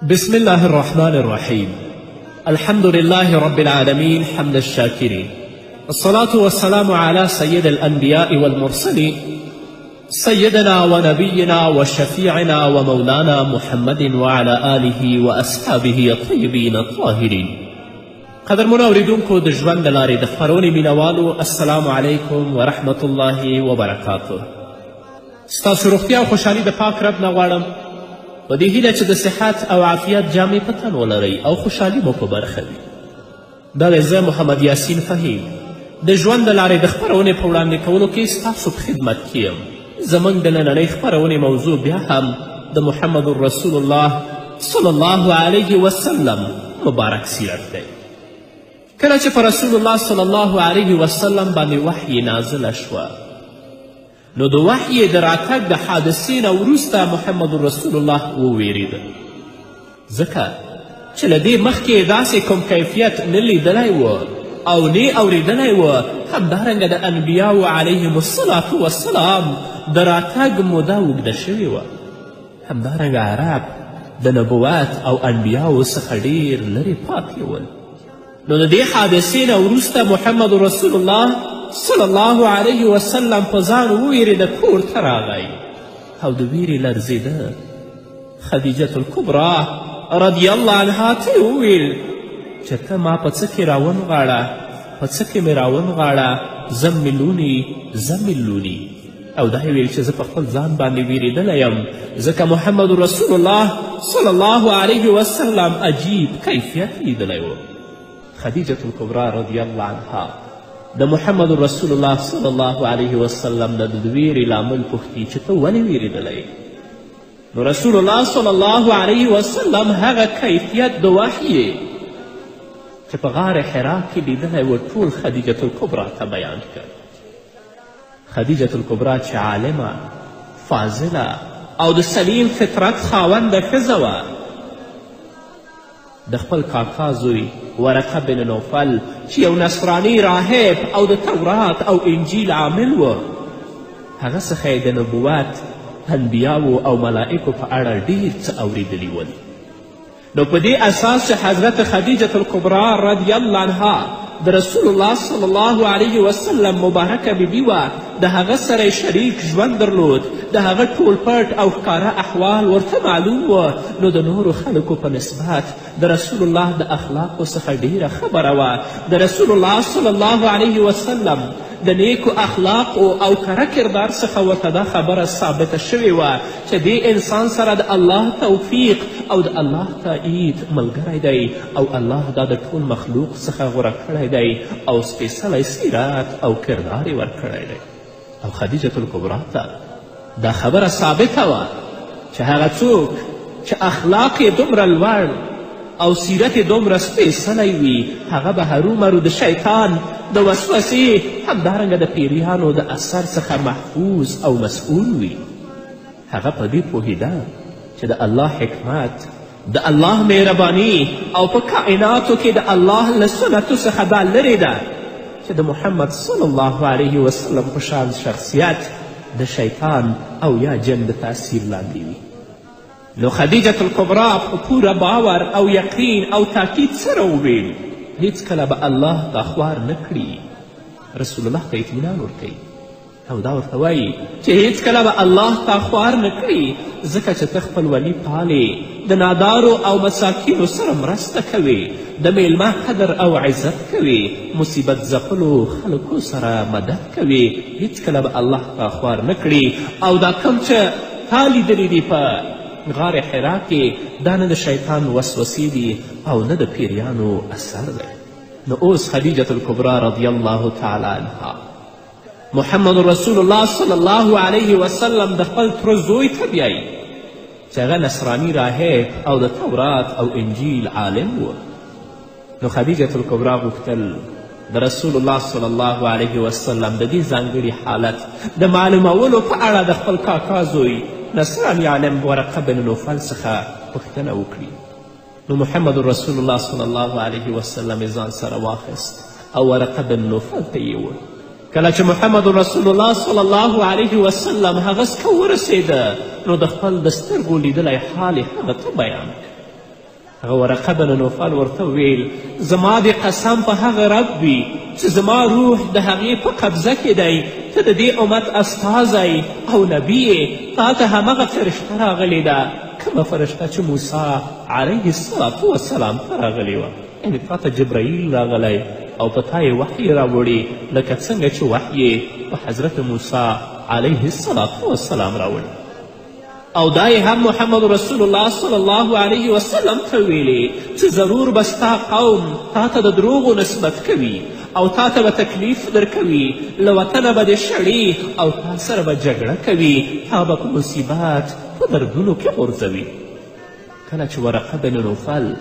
بسم الله الرحمن الرحيم. الحمد لله رب العالمين حمد الشاكرين، الصلاة والسلام على سيد الأنبياء والمرسلين، سيدنا ونبينا وشفيعنا ومولانا محمد وعلى آله وأصحابه الطيبين الطاهرين. قدرمنو اوریدونکو، د ژوند د لارې د خپرونې مینوالو، السلام علیکم ورحمت الله وبرکاته. ستاسو روغتیا او خوشحالي د پاک رب نه غواړم، په دې هیله چې د صحت او عافیت جامې په تن ولرئ او خوشحالي مو په برخه وي. دا دی زه محمد یاسین فهیم د ژوند د لارې د خپرونې په وړاندې کولو کې ستاسو په خدمت کې یم. زموږ د نننۍ خپرونې موضوع بیا هم د محمد رسول الله صلی الله علیه وسلم مبارک سیرت دی. کله چې په رسول الله صلی الله علیه وسلم باندې وحی نازله شوه، نو د وحی د راتګ د حادثې نه وروسته محمد رسول الله وویرېده، ځکه چې له دې مخکې یې داسې کوم کیفیت نه لیدلی و او نه اورېدلی و. همدارنګه د انبیاو علیهم الصلاة والسلام د راتګ موده اوږده شوې وه. همدارنګه عرب د نبوت او انبیاو څخه ډېر لرې پاتې ول. نو د دې حادثې نه وروسته محمد رسول الله صلی الله علیه وسلم په ځان وویرېده، کور ته راغی او د ویرې لرزېده. خدیجة الکبرا رضی الله عنها ته یې وویل چې ته ما په څه کې راونغاړه، په څه کې مې راونغاړه، زملوني زملوني. او دا یې ویل چې زه په خپل ځان باندې ویرېدلی یم، ځکه محمد رسول الله صلی الله علیه وسلم عجیب کیفیت لیدلی و. خدیجة الکبرا رضی الله عنها د محمد رسول الله صلی الله علیه وسلم نه د ویرې لامل پوښتي چې ته ولې ویرېدلی؟ نو رسول الله صلی الله علیه وسلم هغه کیفیت د وحیې چې په غار حرا کې لیدلی و ټول خدیجة الکبرا ته بیان کړ. خدیجة الکبرا چې عالمه، فاضله او د سلیم فطرت خاونده ښځه وه، د خپل کاکا زوی ورقه بن نوفل چې یو نصراني راهب او د تورات او انجیل عامل و، هغه څخه یې د نبوت، انبیاو او ملائکو په اړه ډیر څه اوریدلي ول. نو په دې اساس چې حضرت خدیجة الکبرا رضی الله عنها د رسول الله صلی الله علیه وسلم مبارکه بیبي وه، د هغه سره شریک ژوند درلود، د هغه ټول پټ او ښکاره احوال ورته معلوم و، نو د نورو خلکو په نسبت د رسول الله د اخلاقو څخه ډیره خبره وه. د رسول الله صلی الله علیه وسلم د نیکو اخلاقو او کره کردار څخه ورته دا خبره ثابته شوې وه چې دې انسان سره د الله توفیق او د الله تایید ملګری دی، او الله دا د ټول مخلوق څخه غوره کړی دی او سپېڅلی سیرت او کردار یې ورکړی دی. او خدیجة الکبرا ته دا خبره ثابته وه چې هغه څوک چې اخلاق یې دومره لوړ او سیرت یې دومره سپېڅلی وي، هغه به هرومرو د شیطان د وسوسې همدارنګه د پیریانو د اثر څخه محفوظ او مسؤل وي. هغه په دې پوهېده چې د الله حکمت، د الله مهرباني او په کائناتو کې د الله له سنتو څخه دا لرې ده چې د محمد صلی الله علیه وسلم په شان شخصیت د شیطان او یا جن د تاثیر لاندې وي. نو خدیجة الکبرا په پوره باور او یقین او تاکید سره وویل هیڅکله به الله تا خوار نه کړي. رسول الله ته اطمینان ورکوي او دا ورته وایي چې هیڅکله به الله تا خوار نه کړي، ځکه چې ته خپل ولي پالې، د نادارو او مساکینو سره مرسته کوې، د میلمه قدر او عزت کوې، مصیبت ځپلو خلکو سره مدد کوې، هیڅکله به الله تا خوار نه کړي. او دا کوم چې تا لیدلي دي په غار حرا کې، دا نه د شیطان وسوسې دي او نه د پیریانو اثر دی. نو اوس خدیجة الکبرا رضی الله تعالی عنها محمد رسول الله صلی الله علیه وسلم د خپل تره زوی ته بیایي چې هغه نصراني راهب او د تورات او انجیل عالم و. نو خدیجة الکبرا غوښتل د رسول الله صلی الله علیه وسلم د دې ځانګړي حالت د معلومولو په اړه د خپل کاکا زوی نصراني عالم ورقه بن نوفل څخه پوښتنه وکړي. نو محمد رسول الله صلی الله علیه وسلم یې ځان سره واخیست او ورقه بن نوفل ته یې وړ. کله چې محمد رسول الله صلی الله علیه وسلم هغه څخه ورسېده، نو د خپل د سترګو لیدلی حال یې هغه ته بیان کړ. هغه ورقه بن نوفل ورته وویل زما د قسم په هغه رب وي چې زما روح د هغې په قبضه کې دی، ته د دې امت استازی او نبي یې، تا ته همغه فرشته راغلې ده کومه فرشته چې موسی علیه الصلاة والسلام ته راغلې وه، یعنې تا ته جبرائیل راغلی او په تا یې وحی راوړې لکه څنګه چې وحی په حضرت موسی علیه الصلاة والسلام راوړې. او دا یې هم محمد رسول الله صلی الله علیه وسلم ته ویلې چې ضرور به ستا قوم تا ته د دروغو نسبت کوي او تا ته به تکلیف درکوي، له وطنه به دې شړي او تا سره به جګړه کوي، تا به په مصیبت په دردونو کې غورځوي. کله چې ورقه بن نوفل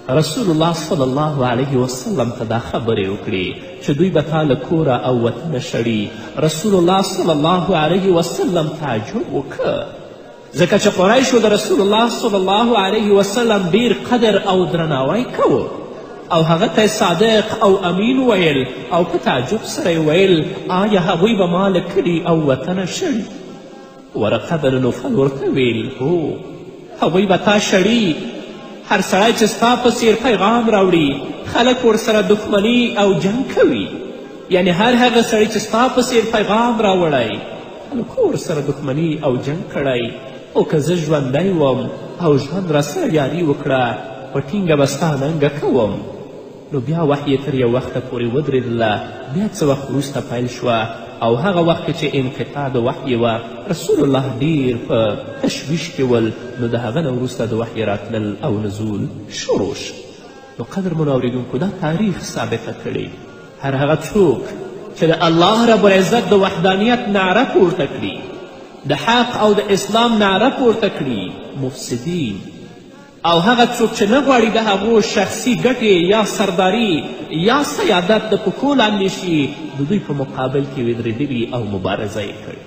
رسول الله صلی الله علیه وسلم ته دا خبرې وکړې چې دوی به تا له کوره او وطنه شړي، رسول الله صلی الله علیه وسلم تعجب وکړ، ځکه چې قریشو د رسول الله صلی الله علیه وسلم ډیر قدر او درناوی کوه او هغه ته صادق او امین ویل او په تعجب سره یې ویل آیا هغوی به ما له کلي او وطنه شړي؟ ورقه بن نوفل ورته ویل هو هغوی به تا شړي، هر سړی چې ستا په څیر پیغام راوړي خلک ورسره دښمني او جنګ کوي، یعنې هر هغه سړي چې ستا په څیر پیغام راوړی خلکو ورسره دښمني او جنګ کړی، خو که زه ژوندی وم او ژوند راسره یاري وکړه په ټینګه به ستا ننګه کوم. نو بیا وحیې تر یو وخته پورې ودرېدله، بیا څه وخت وروسته پیل شوه او هغه وخت کې چې انقطاع د وحیې وه رسول الله ډیر په تشویش کې ول، نو د هغه نه وروسته د وحیې راتلل او نزول شروع شو. نو قدرمنو اورېدونکو دا تاریخ ثابته کړې هر هغه څوک چې د الله رب العزت د وحدانیت نعره پورته کړي، د حق او د اسلام نعره پورته کړي، مفسدین او هغه څوک چې نه غواړي د هغو شخصي ګټې یا سرداري یا سیادت د پښو لاندې شي، د دوی په مقابل کې ودرېدلي او مبارزه یې کړې.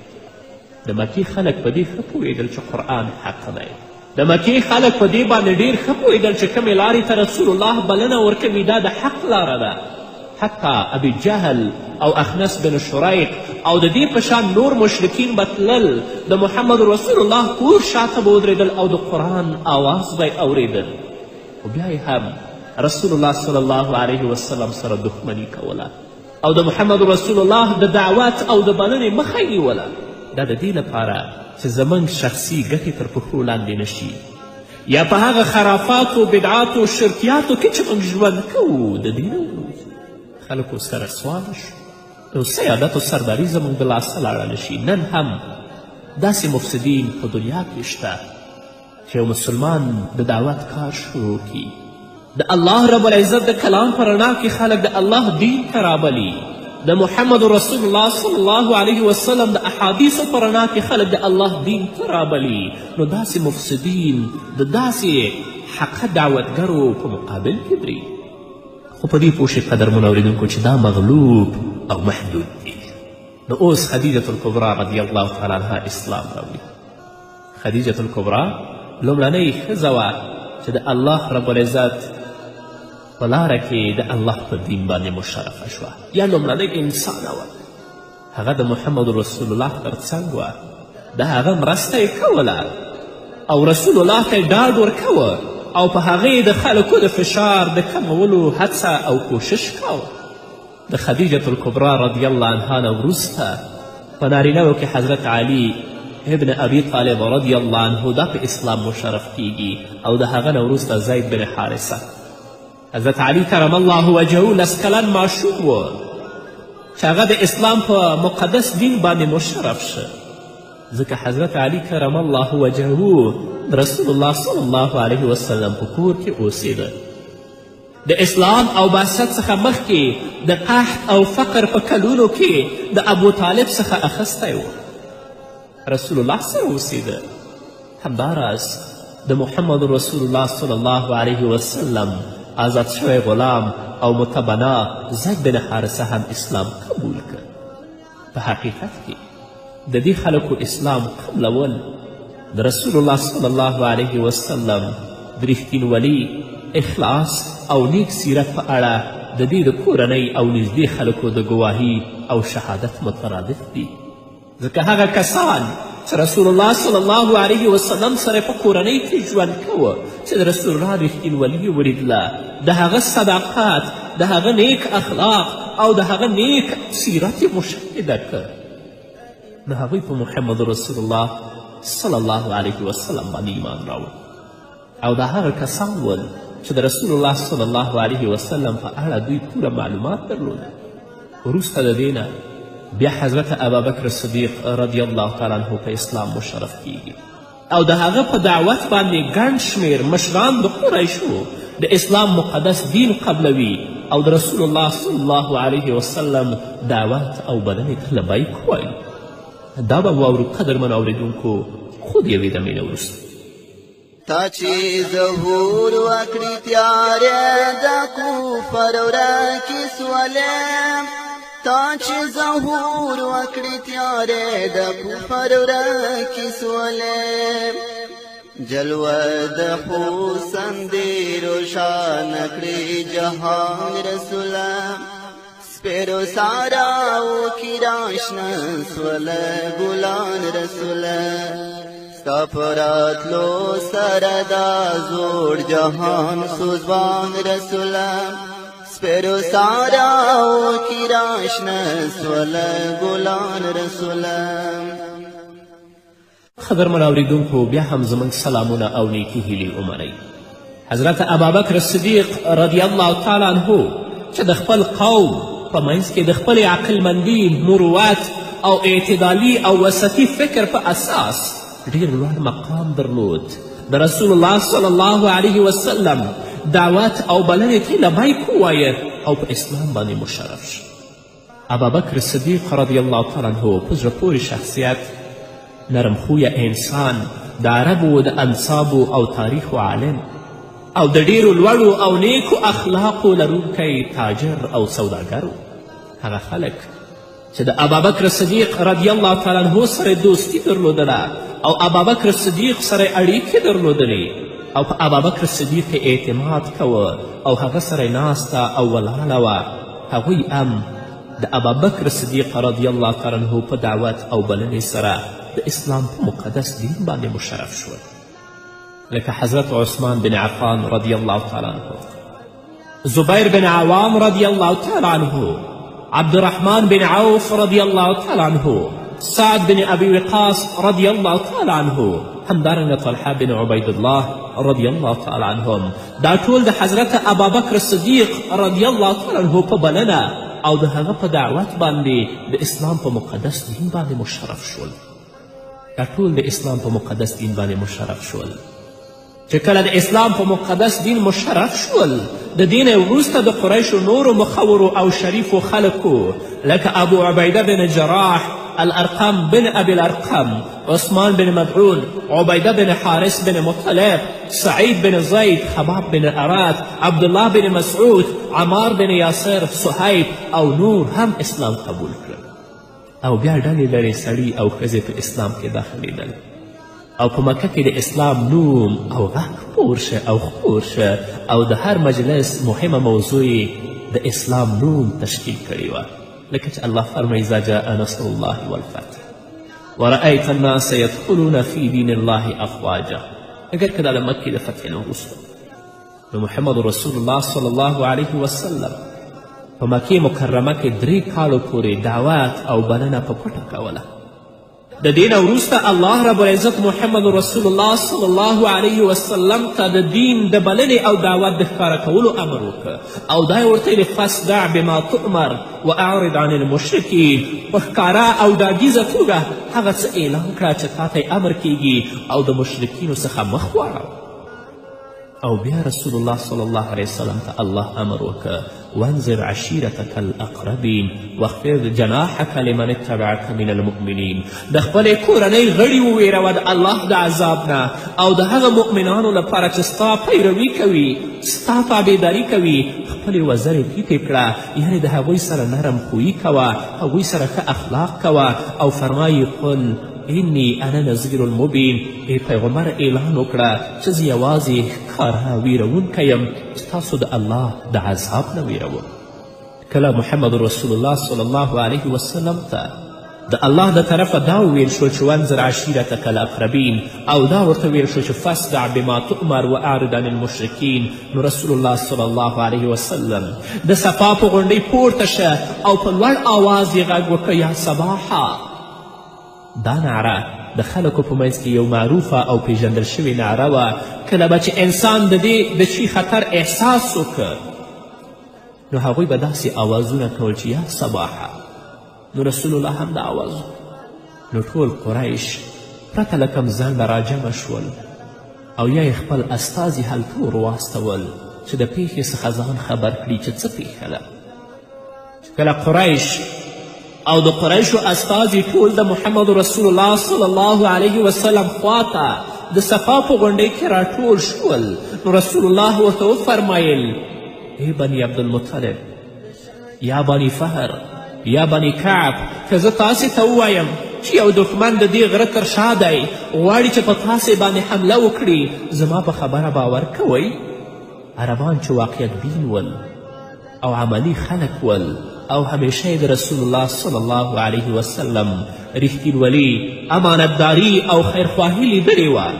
د مکې خلک په دې ښه پوهېدل چې قرآن حق دی. د مکې خلک په دې باندې ډېر ښه پوهېدل چې کومې لارې ته رسول الله بلنه ورکوي دا د حق لاره ده. حتی ابي جهل او اخنس بن شریق او د دې په شان نور مشرکین به تلل د محمد رسول الله کور شاته به ودرېدل او د قرآن آواز به یې اورېدل، خو بیا یې هم رسول الله صلی الله علیه وسلم سره دښمني کوله او د محمد رسول الله د دعوت او د بلنې مخه یې نیوله. دا د دې لپاره چې زموږ شخصي ګټې تر پښو لاندې نه شي یا په هغه خرافاتو، بدعاتو، شرکیاتو کې چې موږ ژوند کوو د دې نه ووځو، خلکو سره رسوا نه شو، د سیادت او سرداري زموږ د لاسه لاړه نه شي. نن هم داسې مفسدین په دنیا کې شته چې یو مسلمان د دعوت کار شروع کړي، د الله رب العزت د کلام په رڼا کې خلک د الله دین ته رابلي، د محمد رسول الله صلی الله علیه وسلم د احادیثو په رڼا کې خلک د الله دین ته رابلي، نو داسې مفسدین د داسې حقه دعوتګرو په مقابل کې دري. خو په دې پوه شئ قدرمنو اورېدونکو چې دا مغلوب او محدود دي. نو اوس خدیجة الکبرا رضی الله تعالی عنها اسلام راوړي. خدیجة الکبرا لومړنۍ ښځه وه چې د الله رب العزت په لاره کې د الله په دین باندې مشرفه شوه، یا لومړنۍ انسانه وه. هغه د محمد رسول الله تر څنګ وه، د هغه مرسته یې کوله او رسول الله ته یې ډاډ ورکوه او په هغه یې د خلکو د فشار د کمولو هڅه او کوشش کاوه. د خدیجة الکبرا رضی الله عنها نه وروسته په نارینهو کې حضرت علی ابن ابي طالب رضی الله عنه دا په اسلام مشرف کیږي او د هغه نه وروسته زید بن حارثه. حضرت علی کرم الله وجهه لس کلن ماشوم و چې هغه د اسلام په مقدس دین باندې مشرف شه، ځکه حضرت علی کرم الله وجهه د رسول الله صلی الله علیه وسلم په کور کې اوسېده. د اسلام او بعثت څخه مخکې د قحط او فقر په کلونو کې د ابو طالب څخه اخیستی و، رسول الله سره اوسېده. همداراز د محمد رسول الله صلی الله علیه وسلم آزاد شوی غلام او متبنا زید بن حارثه هم اسلام قبول کړ. په حقیقت کې د دې خلکو اسلام قبلول د رسول الله صلی الله علیه وسلم د رښتینولي، اخلاص او نیک سیرت په اړه د دې د کورنۍ او نږدې خلکو د ګواهي او شهادت مترادف دي، ځکه هغه کسان چې رسول الله صلی الله علیه وسلم سره په کورنۍ کې ژوند کوه، چې د رسول الله رښتینولي یې ولیدله، د هغه صداقت، د هغه نیک اخلاق او د هغه نیک سیرت یې مشاهده کړ، نو هغوی په محمد رسول الله صلی الله علیه وسلم باندې ایمان راوړ. او دا هغه کسان ول چې د رسول الله صلی الله علیه وسلم په اړه دوی پوره معلومات درلودل. وروسته د دې نه بیا حضرت ابابکر صدیق رضی الله تعالی عنه په اسلام مشرف کیږي او د هغه په دعوت باندې ګڼ شمېر مشران د قریشو د اسلام مقدس دین قبلوي او د رسول الله صلی الله علیه وسلم دعوت او بلنې ته لبیک وایي. دا به واورو قدرمنو اورېدونکو خو د یوې دمې نه وروسته. تا چې ظهور وکړي تیارې د کفر ورکې سولې، تا چې ظهور وکړي تیارې د کفر ورکې سولې، جلوه د حسن دې روښانه کړي جهان رسوله، سپیرو ساراو کی راشنه سوله ګلان رسوله، ستا په راتلو سره دا زوړ جهان سوزوان رسوله، سپیرو ساراو کی راشنه سوله ګلان رسوله. قدرمن اورېدونکو، بیا هم زموږ سلامونه او نیکې هیلې ومنئ. حضرت ابابکر صدیق رضی الله تعالی عنه چې د خپل قوم په منځ کې د خپلې عقلمندي، مروت او اعتدالي او وسطي فکر په اساس ډېر لوړ مقام درلود، د رسول الله صلی الله علیه وسلم دعوت او بلنې ته لبیک ووایه او په اسلام باندې مشرف شو. ابابکر صدیق رضی الله تعالی عنه په زړه پورې شخصیت، نرم خویه انسان، د عربو د انسابو او تاریخو عالم او د ډیرو لوړو او نیکو اخلاقو لرونکی تاجر او سوداګر و. هغه خلک چې د ابابکر صدیق رضی الله تعالی عنه سره دوستي درلودله او ابابکر صدیق سره اړیکې درلودلې او په ابابکر صدیق اعتماد کوه او هغه سره ناسته او ولاړه وه، هغوی هم د ابابکر صدیق رضی الله تعالی عنه په دعوت او بلنې سره د اسلام په مقدس دین باندې مشرف شول، لکه حضرت عثمان بن عفان رضی الله تعالی عنه، زبیر بن عوام رضی الله تعالی عنه، عبدالرحمن بن عوف رضی الله تعالی عنه، سعد بن ابي وقاص رضی الله تعالی عنه، همدارنګه طلحه بن عبیدالله رضی الله تعالی عنهم. دا ټول د حضرت ابابکر صدیق رضی الله تعالی عنه په بلنه او د هغه په دعوت باندې د اسلام په مقدس دین باندې مشرف شول. دا ټول د اسلام په مقدس دین باندې مشرف شول. چې کله د اسلام په مقدس دین مشرف شول، د دې نه وروسته د قریشو نورو مخورو او شریفو خلکو لکه ابو عبیده بن جراح، الارقم بن ابي الارقم، عثمان بن مدعون، عبیده بن حارث بن مطلب، سعید بن زید، خباب بن اراد، عبدالله بن مسعود، عمار بن یاسر، صهیب او نور هم اسلام قبول کړل. او بیا ډلې ډلې سړي او ښځې په اسلام کې داخلېدل او په مکه کې د اسلام نوم او غږ خپور شه او خپور شه او د هر مجلس مهمه موضوع د اسلام نوم تشکیل کړې وه، لکه چې الله فرمایي اذا جاء نصر الله والفتح ورأیت الناس یدخلون فی دین الله افواجا. اګر که دا د مکې د فتحې نه وروسته نو محمد رسول الله صلی الله علیه وسلم په مکې مکرمه کې 3 کالو پورې دعوت او بلنه په پټه کوله. د دې نه وروسته الله رب العزت محمد رسول الله صلی الله علیه وسلم ته د دین د بلنې او دعوت د ښکاره کولو امر وکړ او دا یې ورته ویلي فاصدع بما تؤمر واعرض عن المشرکین، په ښکاره او ډاګیزه توګه هغه څه اعلان کړه چې تا ته امر کیږي او د مشرکینو څخه مخ واړوه. او بیا رسول الله صلی الله علیه وسلم ته الله امر وکړ وانذر عشیرتک الاقربین واخفض جناحک لمن اتبعک من المؤمنین، د خپلې کورنۍ غړي وویروه د الله د عذاب نه او د هغه مؤمنانو لپاره چې ستا پیروي کوي، ستا تابعداري کوي، خپلې وزرې ټیټې کړه، یعنې د هغوی سره نرم خویي کوه، هغوی سره ښه اخلاق کوه. او فرمایي قل انی انا نذیر المبین، ای پیغمبر اعلان وکړه چې زه یوازې ښکاره ویرونکی یم، ستاسو د الله د عذاب نه ویروم. کله محمد رسول الله صلی الله علیه وسلم ته د الله د طرفه دا وویل شول چې وانذر عشیرتک الاقربین، او دا ورته ویل شو چې فاصدع بما تؤمر واعرض عن المشرکین. نو رسول الله صلی الله علیه وسلم د صفا په غونډۍ پورته شه او په لوړ آواز یې غږ وکړ یا صباحا. دا نعره د خلکو په منځ کې یو معروفه او پیژندل شوې نعره وه. کله به چې انسان د دې د شي خطر احساس وکړ نو هغوی به داسې آوازونه کول چې یا صباحا. نو رسول الله هم دا آواز. نو ټول قریش پرته له کوم ځنډه راجمع شول او یا یې خپل استازي هلته ور واستول چې د پیښې څخه ځان خبر کړي چې څه پیښه ده. چې کله قریش او د قریشو استازي ټول د محمد رسول الله صلی الله علیه وسلم خواته د صفا په غونډۍ کې راټول شول، نو رسول الله ورته وفرمایل ای بني عبدالمطلب، یا بني فهر، یا بني کعب، که زه تاسې ته ووایم چې یو دښمن د دې غره تر شا دی، غواړي چې په تاسې باندې حمله وکړي، زما په خبره باور کوئ؟ عربان چې واقعیت بین ول او عملي خلک ول او همیشه یې د رسول الله صلی الله علیه وسلم رښتینولي، امانتداري او خیرخواهي لیدلې وه،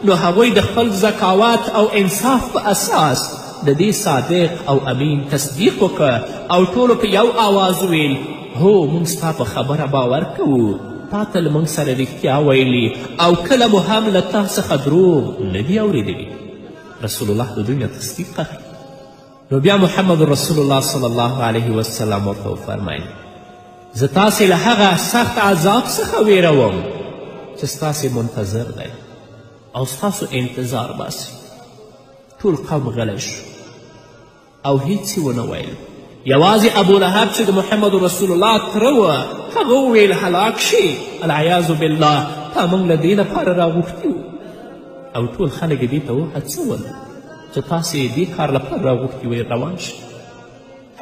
نو هغوی د خپل ذکاوت او انصاف په اساس د دې صادق او امین تصدیق وکړ او ټولو په یو آواز وویل هو، موږ ستا په خبره باور کوو، تا تل موږ سره رښتیا ویلي او کله مو هم له تا څخه دروغ نه دي اورېدلي. رسول الله د دوی نه تصدیق اخلي. نو بیا محمد رسول الله صلی الله علیه وسلم ورته وفرمیل زه تاسې له هغه سخت عذاب څخه ویروم چې ستاسې منتظر دی او ستاسو انتظار باسي. ټول قوم غلی شو او هیڅ یې ونه ویل. یوازې ابو لهب چې د محمد رسول الله تره و هغه وویل هلاک شي، العیاذ بالله، تا موږ له دې لپاره راغوښتي وو. او ټول خلک یې دې ته وهڅول چې تاسې یې دې کار لپاره راغوښتي وئ، روان شئ.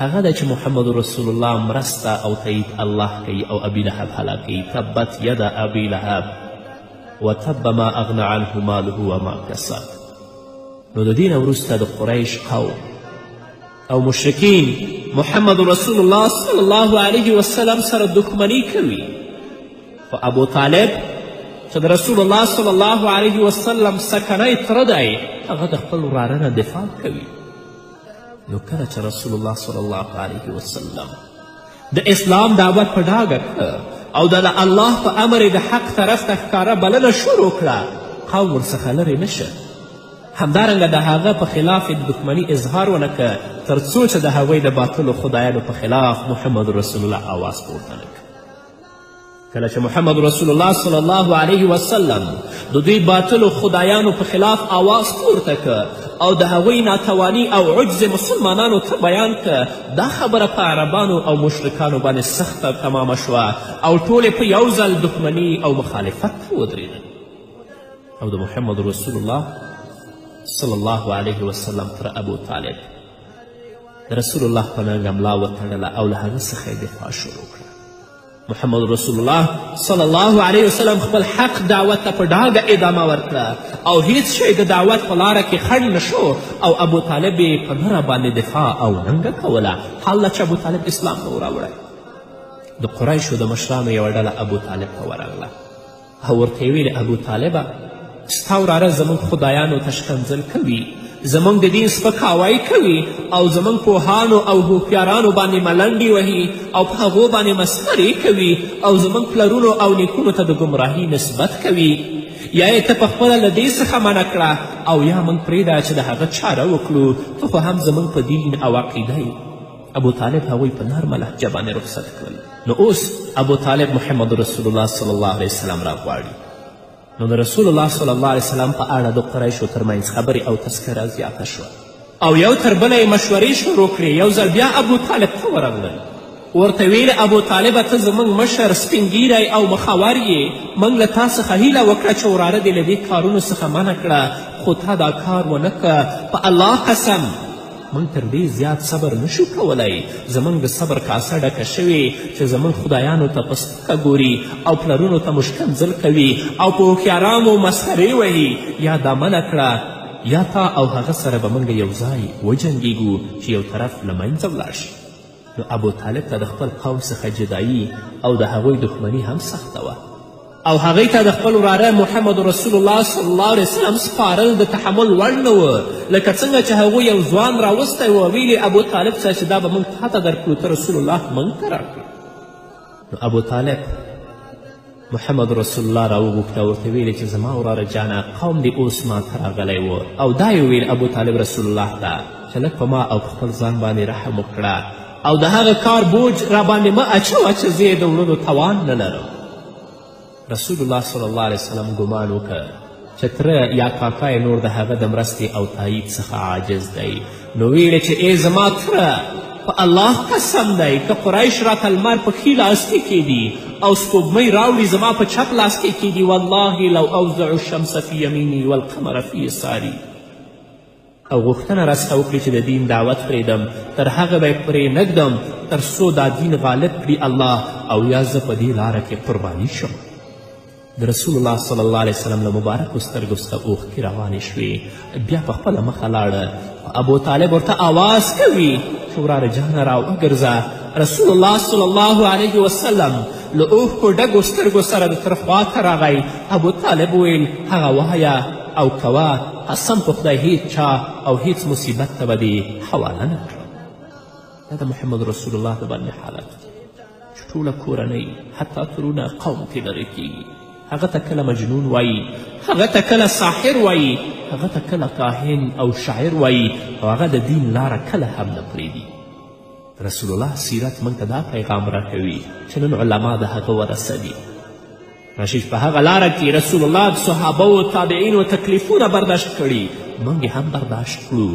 هغه ده چې محمد رسول الله مرسته او تایید الله کوي او ابي لهب هلاکوي. تبت ید ابي لهب وتب ما اغنی عنه ماله وما کسب. نو د دې نه وروسته د قریش قوم او مشرکین محمد رسول الله صلی الله علیه وسلم سره دښمني کوي، خو ابو طالب چې د رسول الله صلی الله علیه وسلم سکنی تره دی هغه د خپل وراره نه دفاع کوي. نو کله چې رسول الله صلی الله علیه وسلم د اسلام دعوت په ډاګه کړه او د الله په امر یې د حق طرف ته ښکاره بلنه شروع کړه، قوم ورڅخه لرې نه شه. همدارنګه د هغه په خلاف یې د دښمني اظهار ونه کړ تر څو چې د هغوی د باطلو خدایانو په خلاف محمد رسول الله آواز پورته نه کړ. کله چې محمد رسول الله صلی الله علیه وسلم د دوی باطلو خدایانو په خلاف آواز پورته که او د هغوی ناتوانی او عجز مسلمانانو ته بیان که، دا خبره په عربانو او مشرکانو باندې سخته تمامه شوه او ټول په یو ځل دښمني او مخالفت ته ودرېدل. او د محمد رسول الله صلی الله علیه وسلم تر ابو طالب د رسول الله په ننګه ملا وتړله او له هغه څخه یې دفاع شروع کړه. محمد رسول الله صلی الله علیه وسلم خپل حق دعوت ته په ډاګه ادامه ورکړه او هیڅ شی د دعوت په لاره کې خنډ نه شو او ابو طالب یې په نره باندې دفاع او ننګه کوله، حال دا چې ابو طالب اسلام نه و راوړی. د قریشو د مشرانو یوه ډله ابو طالب ته ورغله او ورته یې ویل ابو طالبه، ستا وراره زموږ خدایانو ته ښکنځل کوي، زموږ د دین سپکاوی کوي او زموږ پوهانو او هوښیارانو باندې ملنډې وهي او په هغو باندې مسخرې کوي او زموږ پلرونو او نیکونو ته د ګمراهي نسبت کوي. یا یې ته په خپله له دې څخه منع کړه او یا موږ پرېږده چې د هغه چاره وکړو، ته خو هم زموږ په دین او عقیده یې. ابو طالب هغوی په نرمه لهجه باندې رخصت کړل. نو اوس ابو طالب محمد رسول الله صلی الله علیه وسلم راغواړي. نو د رسول الله صلی الله علیه وسلم په اړه د قریشو ترمنځ خبرې او تذکره زیاته شوه او یو تر بله یې مشورې شروع کړې. یو ځل بیا ابو طالب ته ورغلل، ورته ویل ابو طالبه، ته زموږ مشر، سپین ږیری او مخور یې، موږ له تا څخه هیله وکړه چې وراره دې له دې کارونو څخه منع کړه، خو تا دا کار ونه کړه. په الله قسم موږ تر دې زیات صبر نشو کولی، زموږ د صبر کاسه ډکه شوې چې زموږ خدایانو ته په سپکه ګوري او پلرونو ته مو ښکنځل کوي او په هوښیارانو مسخرې وهي. یا دا منع کړه یا تا او هغه سره به موږ یو ځای وجنګیږو چې یو طرف له منځه ولاړ شي. نو ابو طالب ته د خپل قوم څخه جدایي او د هغوی دښمني هم سخته وه، او هغوی ته د خپل وراره محمد رسول الله صلی الله علیه وسلم سپارل د تحمل وړ نه و. لکه څنګه چې هغوی یو ځوان راوستی و، ویلې ابو طالب ته چې دا به موږ تا ته درکړو، ته رسول الله موږ ته راکړې. نو ابو طالب محمد رسول الله راوغوښته، ورته ویلې چې زما وراره جانه، قوم دې اوس ما ته راغلی و. او دا یې وویل ابو طالب رسول الله ته چې لږ په ما او په خپل ځان باندې رحم وکړه او د هغه کار بوج راباندې مه اچوه چې زه یې د وړلو توان نه لرم. رسول الله صلی الله علیه وسلم ګمان وکړ چې تره یا کاکا یې نور د هغه د مرستې او تایید څخه عاجز دی، نو ویلې چې ای زما تره، په الله قسم دی که قریش راته لمر په ښي لاس کې کښېږدي او سپوږمۍ راوړي زما په چپ لاس کې کښېږدي، والله لو اوضع الشمس فی یمیني والقمر فی یساري، او غوښتنه راڅخه وکړي چې د دین دعوت پرېږدم، تر هغه به یې پرې نه ږدم تر څو دا دین غالب کړي الله، او یا زه په دې لاره کې قرباني شم. د رسول الله صلی الله علیه وسلم له مبارکو سترګو څخه اوښکې روانې شوې، بیا په خپله مخه لاړه. ابو طالب ورته آواز کوي چې وراره جانه راوګرځه. رسول الله صلی الله علیه وسلم له اوښکو ډکو سترګو سره د تره خوا ته راغی. ابو طالب وویل هغه وایه او کوه، قسم په خدای هیڅ چا او هیڅ مصیبت ته به دې حواله نه کړم. دا د محمد رسول الله د باندې حالت چې ټوله کورنۍ حتی ترونه قوم ترې لرې کیږي. هغه ته کله مجنون وایي، هغه ته کله ساحر وایي، هغه ته کله کاهن او شاعر وایي، او هغه د دین لاره کله هم نه پرېږدي. رسول الله سیرت موږ ته دا پیغام راکوي چې نن علما د هغه ورثه دي. راشي په هغه لاره کې رسول الله د صحابه و تابعینو تکلیفونه برداشت کړي، موږ یې هم برداشت کړو.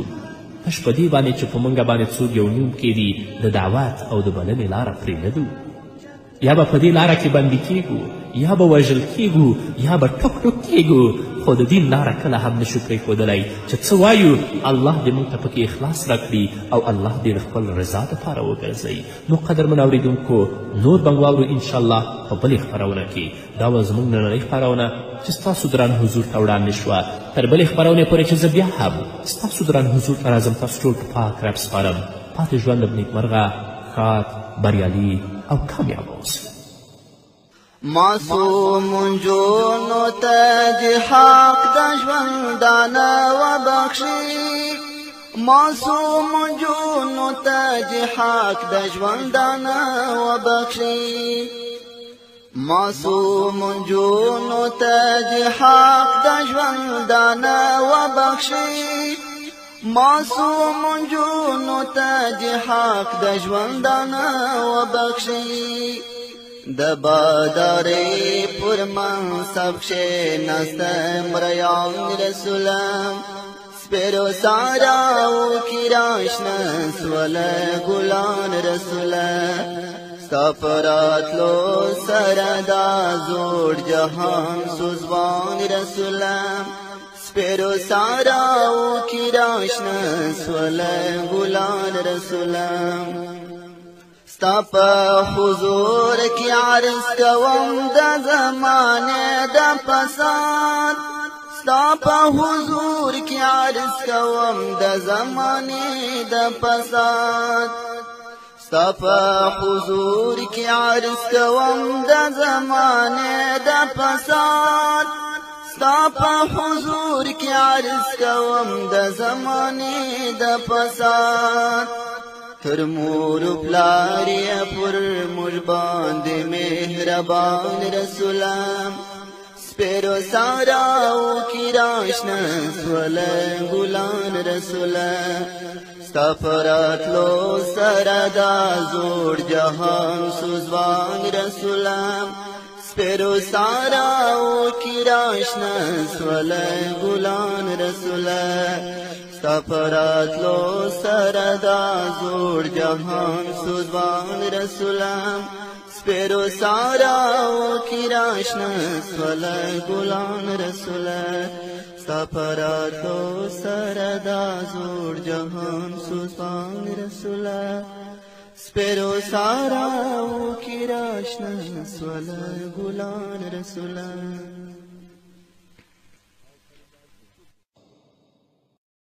تش په دې باندې چې په موږ باندې څوک یو نوم کښېږدي د دعوت او د بلنې لاره پرې نه دو، یا به په دې لاره کې بندي کیږو، یا به وژل کیږو، یا به ټوک ټوک کیږو، خو د دین لاره کله هم نشو پرېښودلی. چې څه وایو الله دې موږ ته پکې اخلاص راکړي او الله دې د خپل رضا دپاره وګرځوي. نو قدرمن اورېدونکو، نور به واورو انشاءالله په بلې خپرونه کې. دا وه زموږ نننۍ خپرونه چې ستاسو دران حضور ته وړاندې شوه. تر بلې خپرونې پورې چې زه بیا هم ستاسو دران حضور ته راځم، تاسو ټول په پاک رب سپارم. پاتې ژوند به نیکمرغه، ښاد، بریالي او کامیاب اوسئ. معصوم نجونو ته دې حق د ژوندانه وبخښي، معصوم نجونو ته دې حق د ژوندانه وبخښي، معصوم نجونو ته دې حق د ژوندانه وبخښي، معصوم نجونو ته دې حق د ژوندانه وبخښي. د بادارۍ پر منصب کښېناسته مریان رسوله، سپېرو ساراو کې راشنه سوله ګلان رسوله، ستا په راتلو سره دا زوړ جهان سو ځوان رسوله، سپېرو ساراو کې راشنه سوله ګلان رسوله. ستا په حضور کې عرض کوم د زمانې د فساد، ستا په حضور کې عرض کوم د زمانې د فساد، ستا په حضور کې عرض کوم د زمانې د فساد، ستا په حضور کې عرض کوم د زمانې د فساد. تر مور پلار یې پر موږ باندې مهربان رسوله، سپېرو ساراو کې راشنه سوله ګلان رسوله، ستا په راتلو سره دا زوړ جهان سو ځوان رسوله، سپېرو ساراو کې راشنه سوله ګلان رسوله، ستا په راتلو سره دا زوړ جهان سو ځوان رسوله، سپېرو ساراو کې راشنه سوله ګلان رسوله، ستا په راتلو سره دا زوړ جهان سو ځوان رسوله، سپېرو ساراو کې راشنه سوله ګلان رسوله.